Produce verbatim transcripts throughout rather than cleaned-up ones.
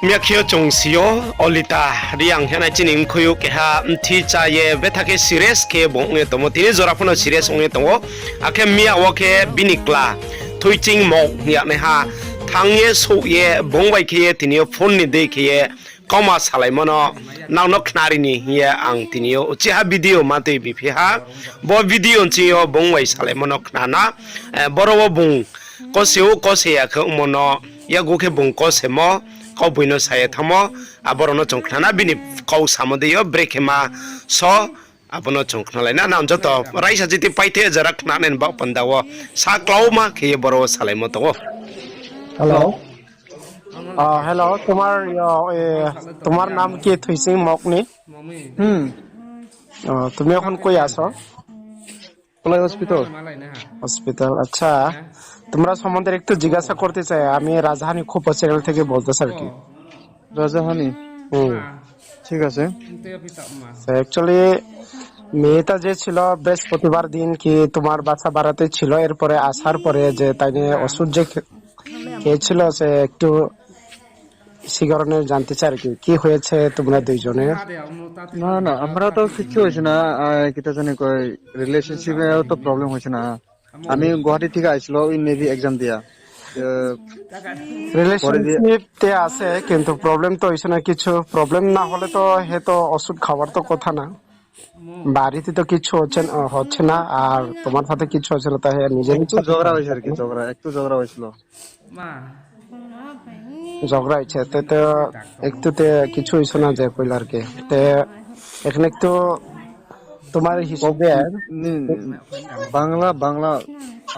Miya khe yo chung si yo, Olita Reang hinai chini mkhui yo keha mthi chá ye betha khe serious khe bung ong ye tongmo. Tini jora pho no serious ong ye tong ou. Akhe miya wo khe bini kla Thoiching Mok hing yagnaiha thanng ye souh ye bung bai khe ye tini yo phone ni dei khe ye kauma salaimo no nang no khnari ni hing ye ang tini yo uchiha video ma tui biphi ha. Bo video nching yo bung bai salaimo no khna na. Boro wo bung kose ou, kose ya khe ongmo no, yagu khe bung kosemo, kauboi no sa ye thanngmo, aborao no chung khna na bini kau samo dei yo brekhe ma so, abo no chung khnalai na. Nang joto raisa chiti paithe jora khnanai ni baoh panda wo sa klauma khe ye boro wo salaimo tong ou. Hello. আহ, hello, তোমার, আহ, এ, তোমার নাম কি থুইসিং মকনি? হুম। আহ, তুমি এখন কই আছো? কলাই হসপিটাল। হসপিটাল, আচ্ছা। তোমরা সম্বন্ধে একটু জিজ্ঞাসা করতে চাই, আমি রাজধানী খোপা চ্যানেল থেকে বলতেছি আর কি। রাজধানী? হুম। ঠিক আছে। তো actually মেয়েটা যে ছিল বৃহস্পতিবার দিন কি তোমার বাসা ভাড়াতে ছিল, এরপরে আসার পরে যে তাই নিয়ে ওষুধ যে খে-, খেয়েছিল, সে একটু সে কারণে জানতে চাই আর কি, কি হয়েছে তোমরা দুইজনের? না, না, আমরা তো কিচ্ছু হয়েছে না। আহ, কিতা জানি কয়, রিলেশনশিপে তো প্রবলেম হয়েছে না। আমি গুয়াহাটি থেকে আইছিল, ওই নেভি এক্সাম দিয়া। আহ, পরে দিয়ে রিলেশনশিপ তে আছে, কিন্তু প্রবলেম তো হয়েছে না কিছু। প্রবলেম না হলে তো হে তো ওষুধ খাওয়ার তো কথা না। বাড়িতে তো কিচ্ছু হচ্ছে না, হচ্ছে না, আর তোমার সাথে কিচ্ছু হচ্ছে না, তাই নিজে একটু ঝগড়া হয়েছে আর কি, ঝগড়া, একটু ঝগড়া হয়েছিল। ঝগড়া হয়েছে, তে তো একটু তে কিছু হয়েছে না যে কইল আর কি। তে এখানে একটু তোমার হিসাবে হুম, বাংলা, বাংলা,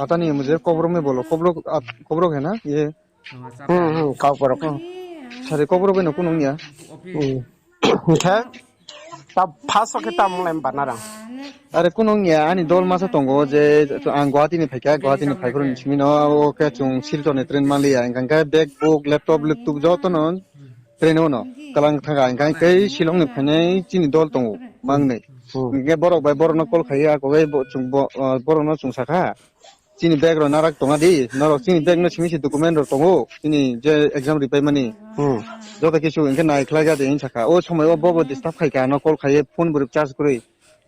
আতা নিয়ে মুঝে কবরক মে বলো, কবরক, আপ-, কবরক হে না? ইয়ে। হুম, হুম, কবরক। হুম। সারে কবরক নো কুনো ইয়া। হুম। Hingkhe, ta first o khe tamung lai banarang. Are kuno wngya, ani dol masa tongo je ang Guwahati ni phaikha, Guwahati ni phaiphuru ni simi no, o khe chung Silchar ni train maliya, hingkha khe bag, book, laptop, laptop joto no train o no kalang thangkha, hingkha khe Shillong ni phainai chini dol tongo, mangnai. Hmm. Hingkhe borok bai borok no call khaiya, ako bai bo-, chung bo-, ah, borok no chung sakha. Chini bag rok narak tongna di, norok chini bag no simi se document rok tongo, chini je exam ripaimani. Hmm. Joto kisu hingkhe nai khlai ja de hing sakha. O somoi o bo bo disturb khaikha, ano call khaiye phone bo recharge kwrwi.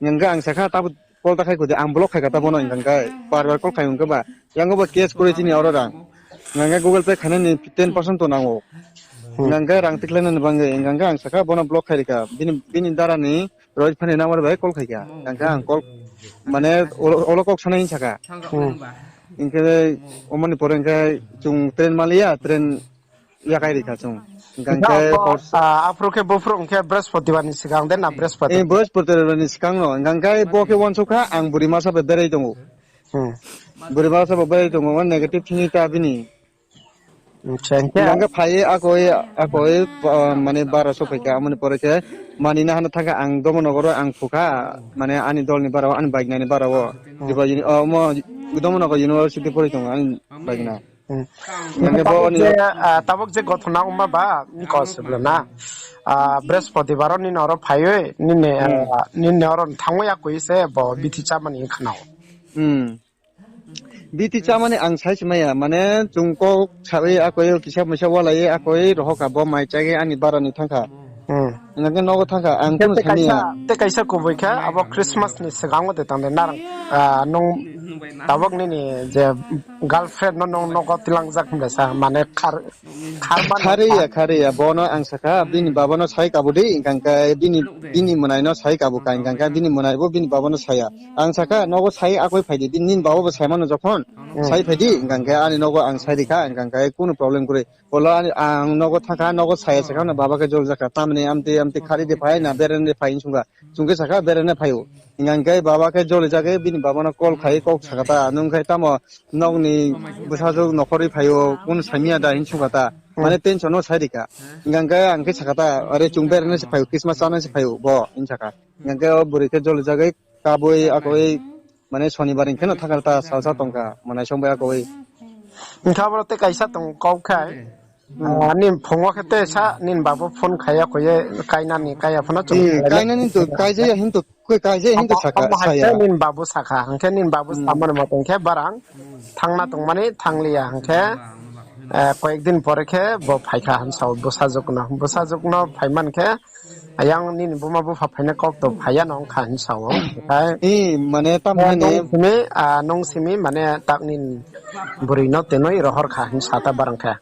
Hingkha ang sakha, tabo call ta khai khudi, ang block khaikha ta bono hingkha khe bar bar call khai hingkha ba. Yang bo case kwrwi chini oro rang. Hingkha khe Google Pay khainani ten percent to nango. Hmm. Hingkha khe rang tikhlainani bangwi, hingkha khe ang sakha bono block khairikha. Bini, bini dara ni Rohit phani number bai call khaikha. Hingkha ang call, mane, olo, olo kok sanai hing sakha. Hmm. Hingkhe, omoni pore hingkhe chung train maliya, train yakai rikha chung. Hingkha khe, ah, aphuru khe buphuru hingkhe Brihaspatibar ni swkang de na Brihaspatibar? Eh, Brihaspatibar ni swkang no. Hingkha khe bo khe uansukha, ang buri masa bai berai tongo. Hmm. Buri masa bai berai tongo, negative thini ta bini. Acha, hingkhe? Hingkha phai, akoi, akoi, ah, mane bara sophaikha, amoni pore khe mani nahana thangkha, ang domo nogoro ang phukha, mane ani dol ni bara o, ani baigna ni bara o. Hmm. Diba uni-, oh, mo, domo nogo university pori tongo, ani baigna. Hmm. Hingkha khe tabok bo ni je, ah, tabok je gothona wngma ba, ni kos bla na. Ah, Brihaspatibar o nini oro phaiwi, nini, hmm, ah, nini oro thangwi akoi se bo bithi chamani khna o. Hmm. Biti chamani ang sai se maya, mane chung kok sawi akoi kisa muisa walai akoi rohok abo mai chagi ani bara ni thangkha. Hmm. Hingkhe nogo thangkha, ang kunu te sani kaisa, ya. Te kaisa kubui kha, abo Christmas ni swkango de tangde narang, ah, nung tabok nini je girlfriend no nung nogo tilangjak hwnba sa, mane khar, khar mani khari ya, khari ya, bono ang sakha, bini baba no sai kabu di, hingkha khe bini, bini mwnai no sai kabu kha, hingkha khe bini mwnai bo bini baba no saya. Ang sakha, nogo sai akoi phaidi, bini nini baba bo sai mano jokhon, hmm, sai phaidi, hingkha khe ani nogo ang sai rikha, hingkha khe kunu problem kwrwi. Olo ani, ang nogo thangkha, nogo saya sakha, no baba khe jol jakha, tamni amti, amti khari de phai, na berani de phai, hing sungkha. Chungkhe sakha, berani phai o. Hingkha khe baba khe joli jagwi, bini baba no call khai, kok sakha ta, nung khe tamo nokni bwsajwk nokhorwi phai o, kunu saimya da, hing sungkha ta. Hmm. Mane tension no sai rikha. Hingkha khe ang khe sakha ta, are chung berani se phai o, Christmas chana se phai o, bo, hing sakha. Hingkha khe o bwrwi khe joli jagwi, kabui, akoi, mane Sonibar hingkhe no thangkha ta salsa tongkha, mane songbai akoi. Hingkha boro te kaisa tong kok khai. Hmm. Ah, nini phungo khe te sa, nini babo phone khaiya khoye, kainani, kaiya phano chung. Hmm, kainani to, kaijaya hin to, koi kaijaya hin to saka, saya. Nini babo sakha, hingkhe nini babo samani moto hingkhe barang, thangna tongmani, thangliya, hingkhe. Eh, koyek din pore khe bo phaikha hwn sao bwsajwk no. Bwsajwk no phaiman khe, ayang nini buma bupha phainai kok to phaiya no wngkha hwn sao. Khai, I, mane tam eh, hwnani nung simi, ah, nung simi mane tak nini bwrwi no tenwi rohor kha hwn sa ta barang khe.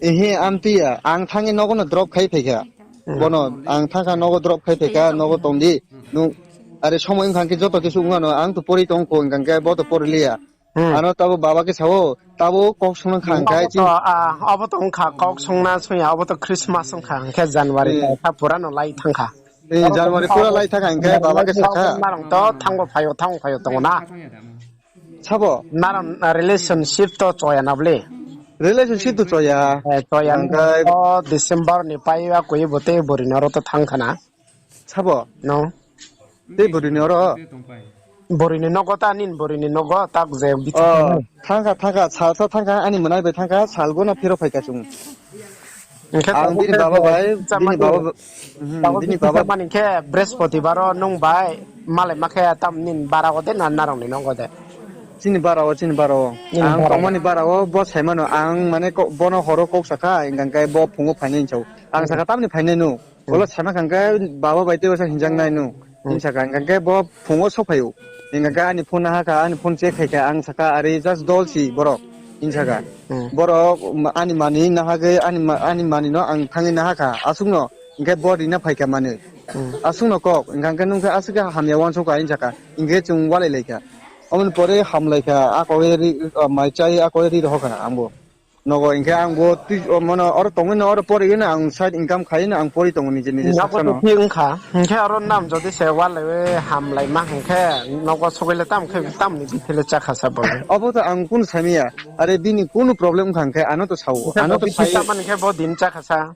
Ihi, amtwi ya, ang thangwi nogo no drop khai phaikha. Hmm. Bono, ang thangkha nogo drop khai phaikha, nogo tongdi. Nung, are somoi wngkha khe joto kisu wngmano, ang to pori tong kho, wngkha khe bo to pori liya. Hmm. Ano tabo baba khe sao, tabo kok songna kha hwn khe obo to, ah, obo to wngkha kok songna songya, obo to Christmas wngkha, hwn khe January, hmm, ta pura no lai thangkha. Eh, January pura lai thangkha, hwn khe baba khe sakha. Narang to thango phaio, thango phaio tongo na. Sabo? Narang, ah, relationship to choya na bli. Relationship to choya. Eh, choya hwn khe to December ni pai ya koi bo te bori no ro to thangkha na. Sabo? No. Tei bwrwi ni oro? Bwrwi ni nogo ta, nini bwrwi ni nogo, tak je bithi. Oh, thangkha, thangkha, sal so thangkha, ani mwnai bai thangkha, sal go no phiro phaikha chung. Hwnkhe ang bini baba bai, bini baba, mhm, bini baba. Mani khe Brespotibaro nung bai, malai ma khe tam nini bara o de na narang ni nogo de? Chini bara o, chini bara o. Ang tongmani bara o, bo saimano, ang mane bono horo kok sakha, hingkha khe bo phungo phainai hwn sao. Ang sakha tamni phainai no. Olo sana kha hingkhe baba bai tei basa hinjak nai nung. Hing saka hingkha khe bo phungo sok phai ou. Hingkha khe ani phone naha kha, ani phone check khai kha, ang saka are just dol si borok. Hing saka. Borok ani mani naha khe ani mani no ang thangwi naha kha. Aswk no hingkhe bo rina phai kha mani. Aswk no kok hingkha khe nung khe aswk khe hamya uansuk kha hing saka. Hingkhe chwng walai lai kha. Omoni pore hamlai kha, ako mai chai ako ri roho kha ang bo. Nogo hingkhe ang bo twi, o, mano, oro tongwi no, oro pori no, ang side income khai no, ang pori tongo nije nije saksa no. Wngkha. Hingkhe oro nam jodi se walaiwi hamlaima hingkhe, nogo sogwi le tam khe, tamni bithi le chakha sa bo le. Obo to ang kunu saimaya. Are bini kunu problem wngkha hingkhe, ano to sao, ano to sai. Tamani khe bo din chakha sa.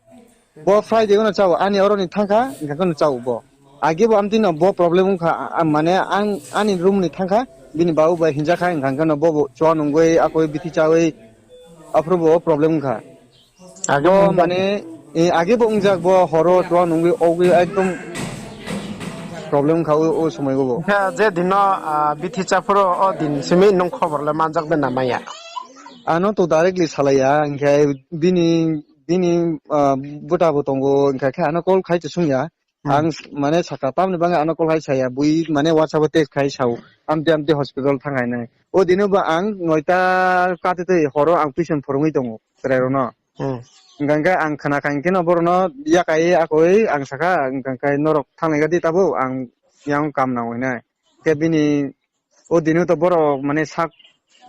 Bo Friday no chao, ani oro ni thangkha, hingkha khe no chao bo. Age bo amtwi no bo problem wngkha, a, a, mane ang, ani room ni thangkha, bini babu bai hinjakha, hingkha khe no bo, bo chua nungwi, akoi bithi chawi, aphuru bo problem wngkha. Bo mane, eh, age bo wngjak bo horo chua nungwi, ogwi ekdom problem wngkha o, o somoi o bo. Hingkhe je din no, ah, bithi chaphuru o din simi nung khobor le manjak de na maya? Ano to directly salaiya, hingkhe bini, bini, ah, bwta bo tongo, hingkha khe ano call khai to sungya. Ang mane saka tamni bagwi ano call khai saya, bui mane WhatsApp o text khai sao, amtwi amtwi hospital thang hai nai. O dino bo ang noita kati twi horo ang tuition phorongwi tongo, chwrai rok no. Hingkha khe ang khna kha hingkhe no borok no yakai akoi ang saka, hingkha khe norok thanglai di tabuk ang yang kam nang hwnwi nai. Khe bini o dino to borok mane sak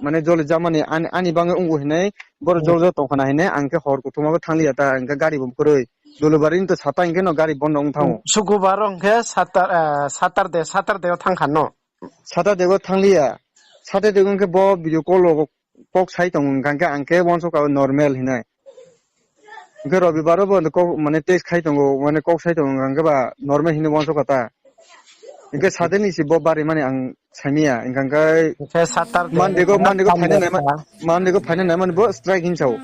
mane joli jamani ani, ani bagwi wngo hinwi borok joli joli tongkhana hinwi ang khe hor kuthuma bo thangliya ta hingkhe gari bo kwrwi. Dulubari ni to sata hingkhe no gari bondo wng thango. Sukubar hingkhe Saturday, Saturday o thangkha no? Saturday o thangliya. Saturday o hingkhe bo video call o kok sai tongo hingkha khe ang khe uansukha normal hinwi. Hingkhe Robibar o bo kok mane text khai tongo, mane kok sai tongo hingkha khe ba normal hinwi uansukha ta. Hingkhe sade ni si bo bari mani ang saimaya, hingkha khe Monday go, Monday go phaina naima, Monday go phaina naimani bo strike hin sao.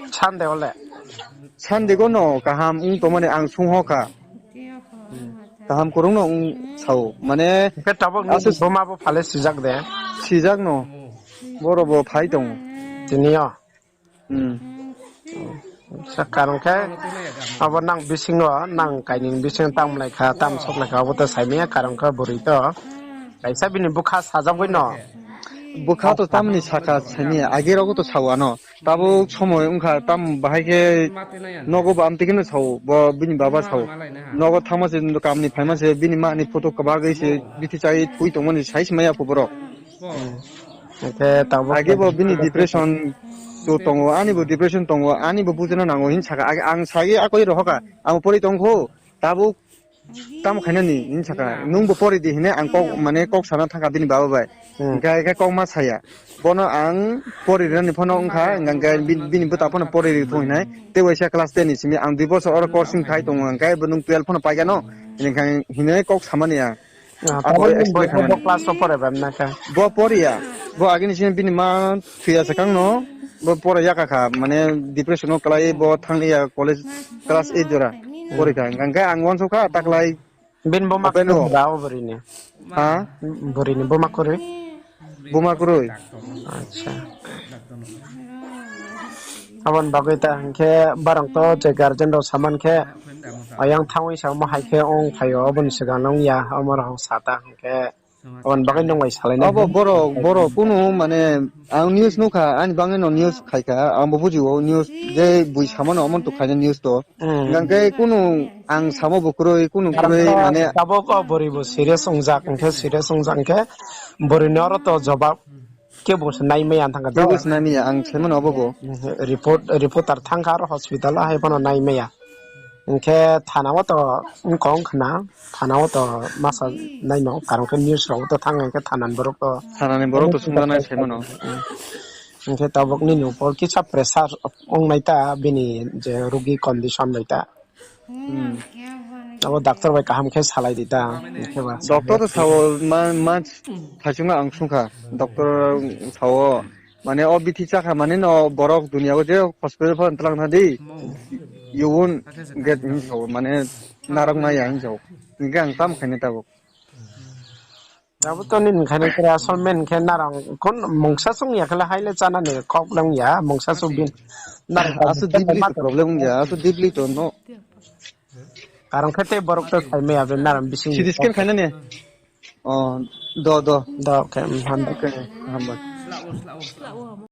Sunday o le? Sunday go no kaham wng tongmani ang sungho kha. Kaham kwrwng no wng sao. Mane hingkhe tabuk nini buma bo phale sijak de? Sijak no. Borok bo phai tongo. Tini o? Sa karon khe abo nang bisingo, nang kainwi bisingo tam lai kha, tam sok lai kha, abo to saimaya karon khe bwrwi to. Kaisa bini bwkha sajagwi no. Bwkha to tamni saka saimaya, age rogo to sao ano. Tabuk somoi wngkha tam bahai khe nogo bo amtwi kheno sao, bo bini baba sao. Nogo thangma se kamni phaima se bini mani photo kwbagwi se bithi chai thui tongmani sai se maya kho borok. Hingkhe tabuk age bo bini depression to tongo, ani bo depression tongo, ani bo bujina nango hin saka. Age ang sagi akoi rohoka, ang pori tongkho, tabuk tamo khainani hin saka. Nung bo pori di hinwi ang kok, mane kok sana thangkha bini baba bai. Hingkhe khe kok ma saya. Bono ang pori rinani phano wngkha, hingkhe bini bwta phano pori ri thung hinai. Tei waisa class ten ni simi ang dui bosor oro coaching khai tongo, hingkhe bo nung twelve phano paigano. Hingkhe hinwi kok samani ang. Abo explain khainani. Bo class o pore ba na khe? Bo poriya. Bo agini simi bini ma thuya sakang no. Bo pore yaka kha, mane depression o kwlai bo thangliya college class eight jora. Porikha, hingkha khe ang uansukha taklai. Bini buma kwrwi ba o bwrwi ni? Ha? Bwrwi ni buma kwrwi? Buma kwrwi. Acha. Aboni bagwi ta hwnkhe barang to je guardian rok saman khe, ayang thangwi samo hai khe ong phaio, aboni swkang nung ya, omo rok sa ta hwnkhe, aboni bagwi nung bai salai nai. Abo borok, borok kunu mane, ang news nukha, ani bagwi no news khaikha, ang bo bujio news je bui samano omo to khaina news to. Hmm. Hingkhe kunu ang samo bo kwrwi, kunu kwrwi mane. Tabuk o bwrwi bo serious wngjak, hwnkhe serious wngjak hwnkhe bwrwi no oro to jobab kebo se nai maya thangkha. Kebo se nai maya, ang saimano obo bo. Report, reporter thangkha aro hospital o, hai phano nai maya. Hingkhe thana o to wngkha wngkhna, thana o to masa naino, karon khe news rok to thang hingkhe thana ni borok to. Thana ni borok to sungjaknai saimano. Hingkhe tabuk nini upor kisa pressure wngnai ta bini je rugi condition bai ta. Hmm. Abo doctor bai kaham khe salai di ta, hingkhe ba. Doctor to sao ma, ma, thaichungma ang sungkha. Doctor sao, mane o bithi chakha mane no borok dunia o je hospital pho twlang tha di. You won't get hing sao, mane narok nai ya hing sao. Hingkhe ang tam khainai tabuk. Abo to nini khainai khe asol main khe narang kon mungsa sung ya khe le hai le chana ni kok lang ya, mungsa sung bin. Narang asu deeply to problem ya, asu deeply to no. Karon khe tei borok to sai maya be narang bising. C T scan khaina ni. O, do, do. Do, khe, mm, hambai. Khe, hambai.